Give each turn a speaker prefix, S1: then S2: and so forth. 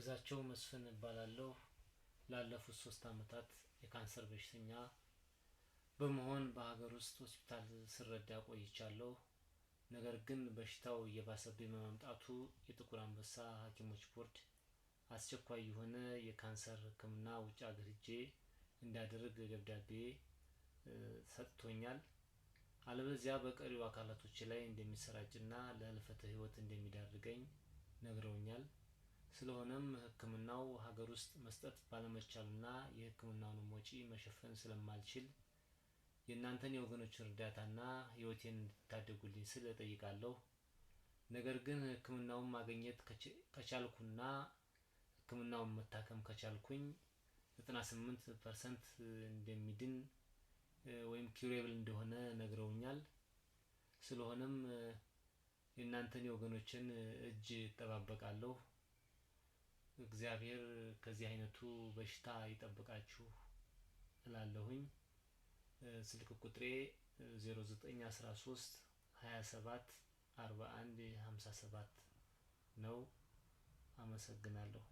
S1: ግዛቸው መስፍን እባላለሁ። ላለፉት 3 አመታት የካንሰር በሽተኛ በመሆን በሀገር ውስጥ ሆስፒታል ስረዳ ቆይቻለሁ። ነገር ግን በሽታው እየባሰብኝ በመምጣቱ የጥቁር አንበሳ ሐኪሞች ቦርድ አስቸኳይ የሆነ የካንሰር ሕክምና ውጭ ሀገር ሄጄ እንዳደርግ ደብዳቤ ሰጥቶኛል። አለበለዚያ በቀሪው አካላቶች ላይ እንደሚሰራጭና ለህልፈተ ህይወት እንደሚዳርገኝ ነግረውኛል። ስለሆነም ሕክምናው ሀገር ውስጥ መስጠት ባለመቻሉና የሕክምናውንም ወጪ መሸፈን ስለማልችል የእናንተን የወገኖችን እርዳታና ህይወቴን እንድታደጉልኝ ስል እጠይቃለሁ። ነገር ግን ሕክምናውን ማግኘት ከቻልኩና ሕክምናውን መታከም ከቻልኩኝ 98% እንደሚድን ወይም curable እንደሆነ ነግረውኛል። ስለሆነም የእናንተን የወገኖችን እጅ እጠባበቃለሁ። እግዚአብሔር ከዚህ አይነቱ በሽታ ይጠብቃችሁ እላለሁኝ። ስልክ ቁጥሬ 0913 27 41 57 ነው። አመሰግናለሁ።